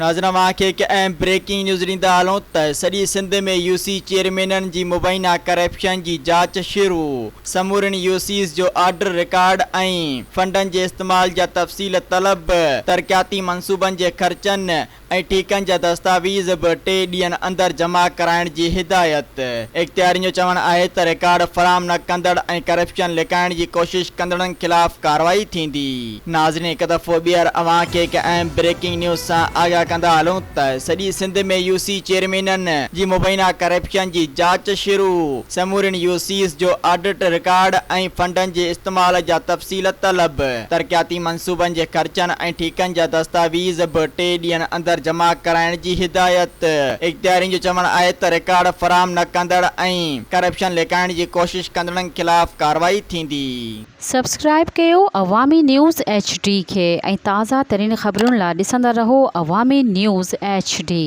ناظرين اوهان کي هڪ اهم بريڪنگ نيوز ڏيندا هلون ته سڄي سنڌ ۾ يو سي چيئرمينن جي مبينا ڪرپشن جي جاچ شروع، سمورين يو سيز جو آڊر رڪارڊ ۽ فنڊن جي استعمال جا تفصيل طلب، ترقياتي منصوبن جي خرچن ۽ ٺيڪن جا دستاويز به ٽي ڏينهن اندر جمع ڪرائڻ جي هدايت. اختيارين جو چوڻ آهي ته رڪارڊ فراهم نه ڪندڙ ۽ ڪرپشن لڪائڻ جي ڪوشش ڪندڙن خلاف ڪارروائي ٿيندي. ناظرين هڪ دفعو ٻيهر اوهان کي هڪ اهم بريڪنگ نيوز سان آگاهه ڪندا هلون ته سڄي سنڌ ۾ يو سي چيئرمينن جي مبينا ڪرپشن جي جاچ شروع، سمورين يو سيز جو آڊٽ رڪارڊ ۽ فنڊن جي استعمال جا تفصيل طلب، ترقياتي منصوبن جي خرچن ۽ ٺيڪن جا دستاويز به ٽي ڏينهن اندر جمع ڪرائڻ جي هدايت. اختيارين جو چوڻ آهي ته رڪارڊ فراهم نه ڪندڙ ۽ ڪرپشن لڪائڻ جي ڪوشش ڪندڙن خلاف ڪارروائي ٿيندي. سبسڪرائيب ڪيو عوامي نيوز ايڇ ڊي کي ۽ تازه ترين خبرن لا ڏسندا رهو عوامي نيوز ايڇ ڊي.